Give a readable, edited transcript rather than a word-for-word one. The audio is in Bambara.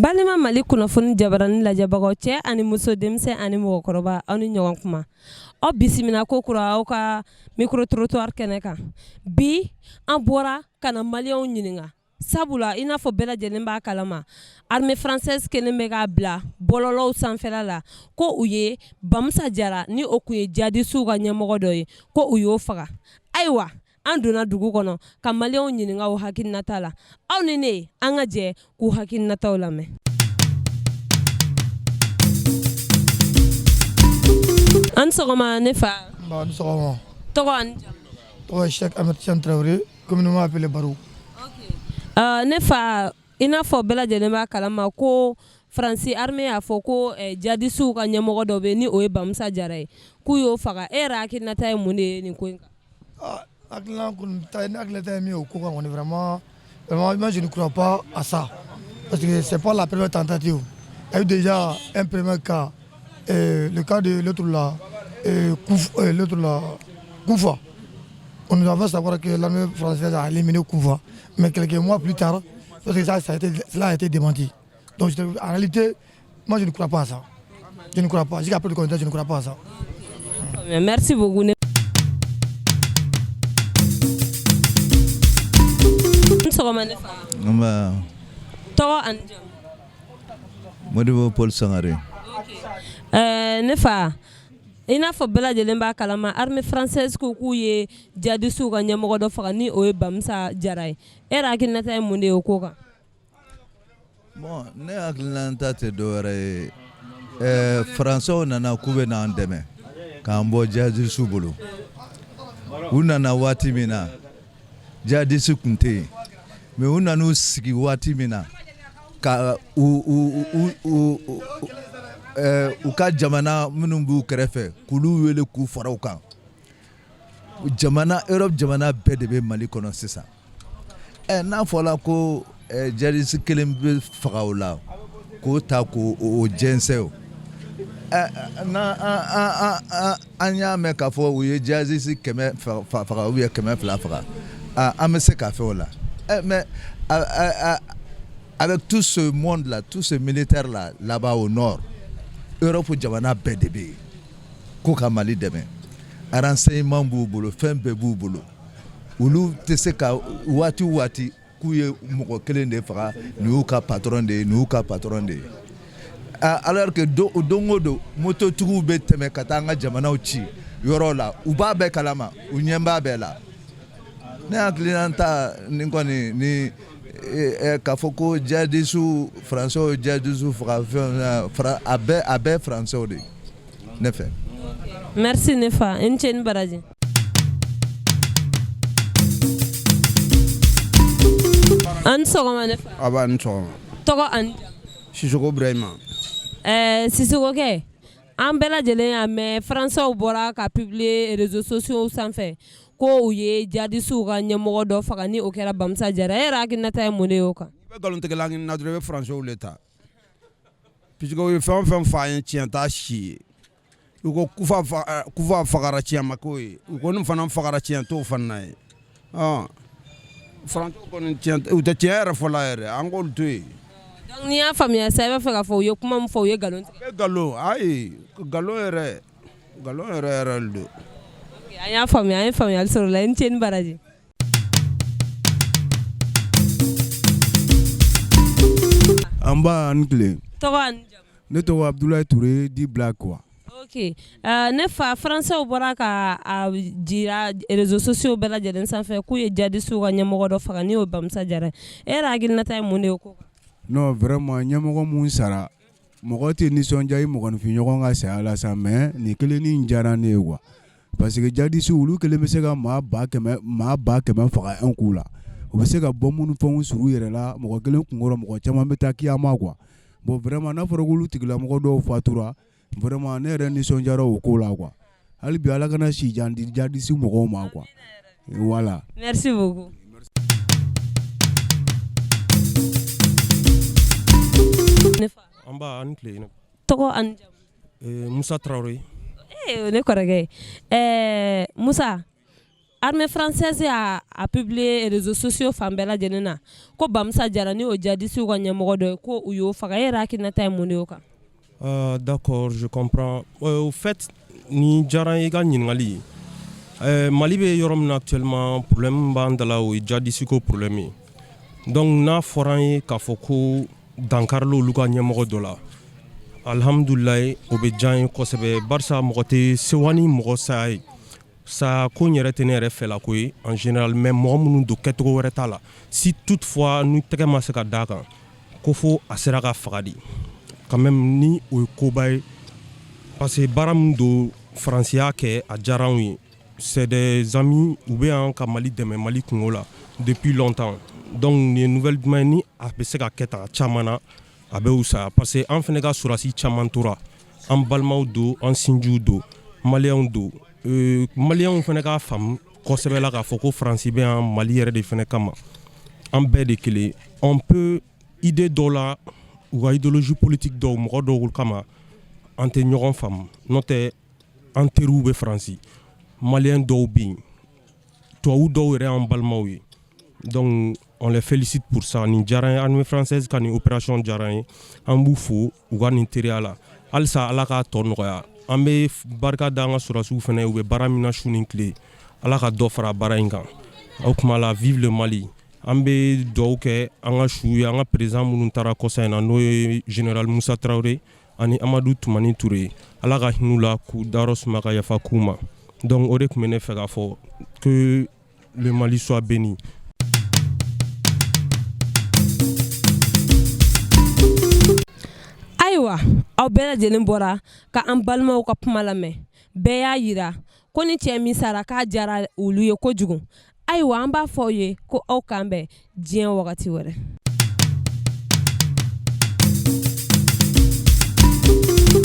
Balima Mali kunnafoni jabarani lajɛbagaw, cɛ ani muso, denmisɛn ani mɔgɔkɔrɔba, aw ni ɲɔgɔn kuma. Aw bisimila ko kura aw ka micro trottoir kɛnɛ kan. Bi an bɔra ka na maliyɛnw ɲininka, sabula i n'a fɔ bɛɛ lajɛlen b'a kalama, armée française kelen bɛ k'a bila bɔlɔlɔw sanfɛla la ko u ye Bamusa Jara, ni o tun ye jadisiw ka ɲɛmɔgɔ dɔ ye, ko u y'o faga. Ayiwa, an donna dugu kɔnɔ ka maliyɛnw ɲininka u hakilinata la. Aw ni ne, an ka jɛ k'u hakilinataw lamɛn. An sɔgɔma, ne fa. Nba, ni sɔgɔma. Tɔgɔ ani jamu? Tɔgɔ ye Cheikh Ahmed Tidiane Traoré, communément appelé Barou. Ne fa, i n'a fɔ bɛɛ lajɛlen b'a kalama ko Faransi armée y'a fɔ ko jadisiw ka ɲɛmɔgɔ dɔ bɛ, ni o ye Bamusa Jara ye, k'u y'o faga. E yɛrɛ hakilinata ye mun de ye nin ko in kan? Ah, hakilina kɔni ta, ne hakilinata ye min ye o ko kan kɔni, vraiment, vraiment, moi je ne crois pas à ça parce que c'est pas la première tentative. Il y a eu déjà un premier cas, le cas de l'autre là, l'autre là, Koufa. On nous a fait savoir que l'armée française a éliminé Koufa, mais quelques mois plus tard, parce que cela a été démenti. Donc en réalité, moi je ne crois pas à ça. Je ne crois pas. Jusqu'à preuve du contraire, je ne crois pas à ça. Merci beaucoup. Ne sɔgɔma, ne fa. Nba. Tɔgɔ ani jamu? Modibo Paul Sangare. Ne fa, i n'a fɔ bɛɛ lajɛlen b'a kalama, armée française ko k'u ye jadisiw ka ɲɛmɔgɔ dɔ faga, ni o ye Bamusa Jara ye. E yɛrɛ hakilinata ye mun de ye o ko kan? Bon, ne hakilinata tɛ dɔwɛrɛ ye. Faransɛw nana k'u bɛ n'an dɛmɛ k'an bɔ jihadisiw bolo. U nana waati min na, jihadisi tun tɛ yen, mais u nan'u sigi waati min na ka u ka jamana minnu b'u kɛrɛfɛ, k'olu wele k'u fara u kan. Jamana Europe jamana bɛɛ de bɛ Mali kɔnɔ sisan. N'a fɔra ko jihadisi kelen bɛ faga o la, k'o ta k'o o jɛnsɛn, o n'an an y'a mɛn k'a fɔ u ye jihadisi 100 faga ou bien 200 faga, an bɛ se k'a fɛ o la. Mais avec tout ce monde là, tous ces militaires là, là-bas au nord, Europe jamana bɛɛ de bɛ yen ko ka Mali dɛmɛ. Renseignement b'u bolo, fɛn bɛɛ b'u bolo. Olu tɛ se ka waati o waati k'u ye mɔgɔ kelen de faga, nin y'u ka patron de ye, nin y'u ka patron de ye, alors que don o don mototigiw bɛ tɛmɛ ka taa an ka jamanaw ci yɔrɔ la, u b'a bɛɛ kalama, u ɲɛ b'a bɛɛ la. Ne hakilina ta nin kɔni ni k'a fɔ ko jihadisiw, faransɛw ye jihadisiw faga fɛn, a bɛɛ faransɛw de ye ne fɛ. Merci, ne fa, i ni ce ni baraji. An ni sɔgɔma, ne fa. A b'a ni sɔgɔma. Tɔgɔ ani jamu? Sisoko Ibrahima. Sisoko kɛ, an bɛɛ lajɛlen y'a mɛn, faransɛw bɔra ka publier réseaux sociaux sanfɛ ko u ye jadisiw ka ɲɛmɔgɔ dɔ faga, ni o kɛra Bamusa Jara. E yɛrɛ hakilinata ye mun de ye o kan? I bɛ nkalontigɛla ɲini dɔrɔn, i bɛ faransɛw le ta, puisque u ye fɛn o fɛn fɔ an ye, tiɲɛ t'a si ye. U ko Kufa fagara, tiɲɛ ma k'o ye. U ko nin fana fagara, tiɲɛ t'o fana ye. Faransɛw kɔni, tiɲɛ u tɛ tiɲɛ yɛrɛ fɔ la yɛrɛ, an k'olu to yen. Donc n'i y'a faamuya sisan, i b'a fɛ k'a fɔ u ye kuma min fɔ, u ye nkalon tigɛ. U ye nkalon, ayi, nkalon yɛrɛ, nkalon yɛrɛ yɛrɛ de don. An y'a faamuya, an ye faamuyali sɔrɔ o la. I ni ce ni baraji. An ba, ni tile. Tɔgɔ ani jamu? Ne tɔgɔ Abdoulaye Touré dit Black quoi. Ok, ne fa, faransɛw bɔra ka a jira réseaux sociaux bɛɛ lajɛlen sanfɛ k'u ye jadisiw ka ɲɛmɔgɔ dɔ faga, ni o ye Bamusa Jara ye. E yɛrɛ hakilinata ye mun de ye o ko kan? Non, vraiment, ɲɛmɔgɔ mun sara, mɔgɔ tɛ nisɔndiya i mɔgɔninfin ɲɔgɔn ka saya la sa, mais nin kelennin in diyara ne ye quoi, parce que jadisiw olu kelen bɛ se ka maa 100 000, maa 100 000 faga un coup la. U bɛ se ka bombe ni fɛnw siri u yɛrɛ la mɔgɔ kelen kunkɔrɔ, mɔgɔ caman bɛ taa kiyama quoi. Bon, vraiment, n'a fɔra k'olu tigilamɔgɔ dɔw fatura, vraiment, ne yɛrɛ nisɔndiyara o ko la quoi. Hali bi, Ala kana si jan di jadisi mɔgɔw ma quoi, voilà. Merci beaucoup. Ne fa. An ba, ani tile. Tɔgɔ ani jamu? Musa Tarawele. Ee, ne kɔrɔkɛ, Musa. Armée française y'a a publier réseaux sociaux fan bɛɛ lajɛlen na ko Bamusa Jara ni o djihadistes ka ɲɛmɔgɔ dɔ ye, ko u y'o faga. E yɛrɛ hakilinata ye mun de y'o kan? D'accord, je comprends. Au fait, nin diyara n ye, i ka ɲininkali ye. Mali bɛ yɔrɔ min na actuellement, problème b'an da la, o ye djihadiste ko problème ye. Donc n'a fɔra an ye k'a fɔ ko dankarila olu ka ɲɛmɔgɔ dɔ la, alhamdulilayi, o bɛ diya an ye kosɛbɛ, barisa mɔgɔ tɛ sewa ni mɔgɔ saya ye. Saya ko in yɛrɛ tɛ ne yɛrɛ fɛla ko ye en général, mais mɔgɔ minnu don, kɛcogo wɛrɛ t'a la. Si toutefois ni tɛgɛ ma se ka d'a kan ko fo a sera ka faga de, quand même ni o ye koba ye, parce que baara min don, Faransi y'a kɛ, a diyara anw ye. C'est des amis, u bɛ yan ka Mali dɛmɛ Mali kungo la depuis longtemps. Donc nin ye nouvelle duman ye. Ni a bɛ se ka kɛ tan caman na, a bɛ wusaya, parce que an fana ka sɔrɔdasi caman tora, an balimaw don, an sinjiw don, maliyɛnw don. Maliyɛnw fana k'a faamu kosɛbɛ la k'a fɔ ko Faransi bɛ yan Mali yɛrɛ de fana kama. An bɛɛ de kelen. On peut idée dɔw la, u ka idéologie politique dɔw, mɔgɔ dɔw kama, an tɛ ɲɔgɔn faamu. N'o tɛ, an teriw bɛ Faransi, maliyɛn dɔw bɛ yen, tubabu dɔw yɛrɛ y'an balimaw ye. Donc on les félicite pour ça. Nin diyara n ye, armée française ka nin opération diyara n ye. An b'u fo u ka nin teriya la. Halisa Ala k'a tɔ nɔgɔya. An bɛ barika da an ka sɔrɔdasiw fana ye, u bɛ baara min na su ni tile. Ala ka dɔ fara baara in kan. O tuma la, vive le Mali. An bɛ dugawu kɛ an ka su ye, an ka président minnu taara kɔsa in na, n'o ye général Musa Tarawele ani Amadu Tumani Ture. Ala ka hinɛ u la, k'u dayɔrɔ suma, ka yafa k'u ma. Donc o de tun bɛ ne fɛ k'a fɔ. Que le Mali soit béni. Ayiwa, aw bɛɛ lajɛlen bɔra ka an balimaw ka kuma lamɛn. Bɛɛ y'a yira ko ni cɛ min sara, k'a diyara olu ye kojugu. Ayiwa, an b'a fɔ aw ye ko aw k'an bɛn diɲɛ wagati wɛrɛ.